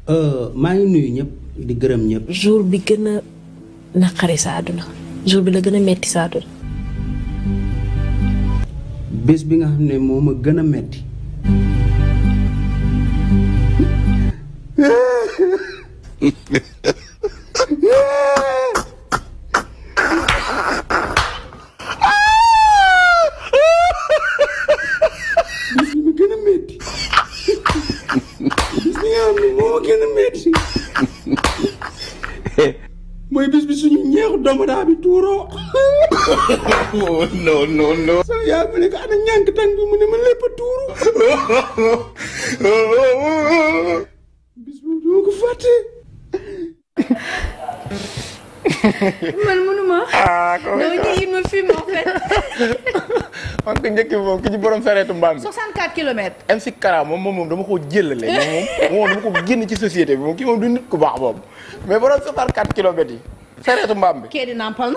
maa ngi nuyu ñëpp di gërëm ñëpp. jour bi gën a naqari sa àdduna jour bi la gën a metti sa àdduna. bés bi nga xam ne moo ma gën a metti. bés bi ma gën a metti. bés bi nga xam ne moo ma gën a metti. mooy bés bi suñu ñeexu domodaa bi tuuroo. non. sama yaay ma ne ko ana ñànk tàng bi mu ne ma lépp a tuuru. bés boobu doo ko fàtte. man mënuma. ko non il me filme en fait. man ko njëkk moom ki ci borom sareetu mbaam bi 64 kilomètres. MC Kara moom dama ko jëlale moom dama ko génn ci société bi moom kii moom du nit ku baax boobu mais borom 64 kilomètres yi sareetu mbaam bi kee di nampal